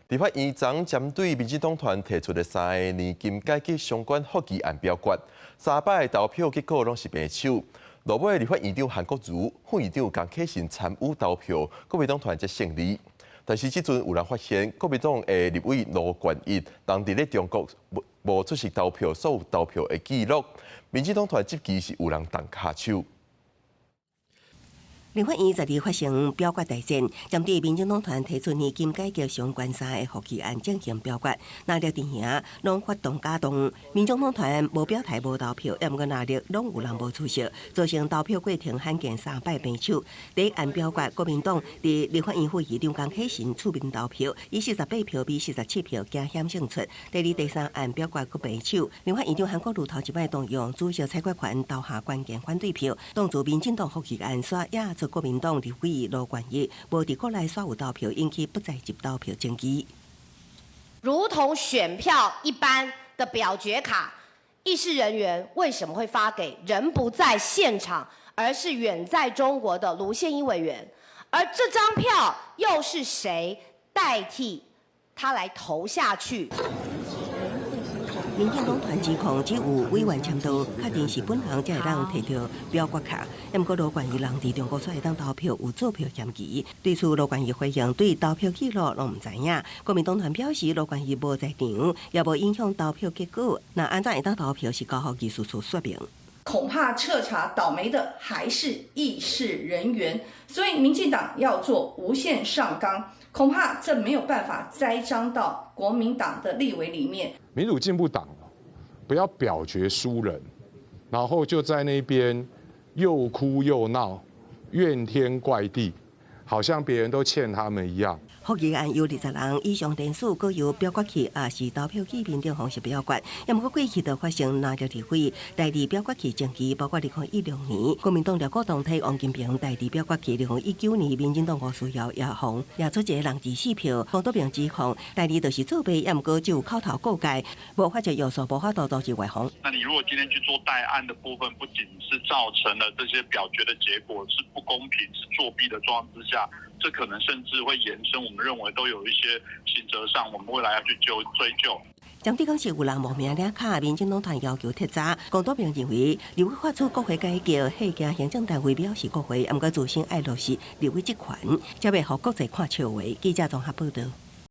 立法院昨針對民進黨團提出的三个年金改革相關覆議案表決，三擺投票結果攏是平手。落尾立法院長韓國瑜、副院長江啟臣參與投票，國民黨團才勝利。但是這陣有人發現，國民黨的立委盧國一當佇咧中國無出席投票，所有投票的記錄，民進黨團質疑是有人動跤手。立法院12發生表決大戰，針對民進黨團提出年金改革相關三个覆議案進行表決，藍綠陣營攏發動假動，民眾黨團無表態無投票，抑毋過藍綠攏有人無出席，造成投票過程罕見三擺平手。第一案表決，國民黨佇立法院副議長江啟臣出面投票，以48票比47票驚險勝出。第二、第三案表決閣平手，立法院長韓國瑜頭一擺動用主席裁決權投下關鍵反對票，當作民進黨覆議案煞壓出國民黨立委盧國一無佇國內所有投票引起不在籍投票爭議。如同選票一般的表決卡，議事人員為什麼會發給人不在現場，而是遠在中國的盧憲一委員？而這張票又是誰代替他來投下去？民進黨團指控只有委員簽到，確定是本人才會當提著表決卡。毋過盧國義人佇中國煞會當投票，有作票嫌疑。對此，盧國義回應對投票記錄攏毋知影。國民黨團表示，盧國義無在場，也無影響投票結果。若按怎會當投票，是交予技術處說明。恐怕徹查倒霉的還是議事人員，所以民進黨要做無限上綱，恐怕這沒有辦法栽贓到國民黨的立委裡面。民主進步黨不要表決輸人，然後就在那邊又哭又鬧，怨天怪地，好像別人都欠他們一樣。覆議案有20人以上聯署，閣由表決器抑是投票器面頂方式表決。毋過過去就發生藍綠立委代理表決器爭議，包括2016年國民黨廖國棟替王金平代理表決器，2019年民進黨吳思瑤也予掠出一个人字四票，黃多平指控代理就是作弊，抑毋過只有口頭告誡，無法就要素，無法度阻止外防。那你如果今天去做代案的部分，不僅是造成了這些表決的結果是不公平、是作弊的狀況之下，這可能甚至會延伸，我們認為都有一些刑責上，我們未來要去究追究。針對講是有人冒名領卡，民進黨團要求徹查。龔多平認為，立委發出國會改革，彼驚行政單位藐視國會，毋過自身愛落實立委職權，才袂予國際看笑話。記者綜合報道。